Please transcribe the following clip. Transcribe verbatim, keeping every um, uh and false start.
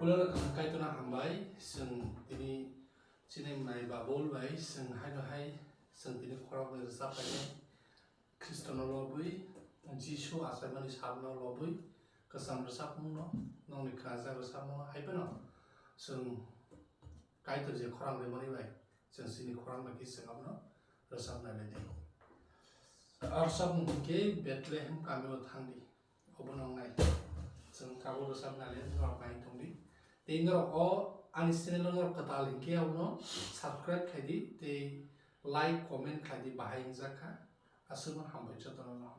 Puila Kaitorno hambai, chwng tini chini nai Babul bai, chwng haino hai, chwng tini khoroknwi rwchap khainai. Khristono lobwi, Jisu achaimani salno lobwi, kwcham rwchapmungno, nokni khnajak rwchapmungno hai phano chwng Kaitor je khorang rimani bai, chwng chini khorang bai khe chwng abono rwchapnai lai di. Rwchapmung hinkhe Bethlehem kamio thangdi. Obo nongnai. Chwng tabuk rwchapnai le norok nai tongdi. Tei norok o ani channel o norok kwtal hinkhe abono subscribe khaidi tei like, comment khaidi, bahai wngjak kha. Aswkno hambai jotono no.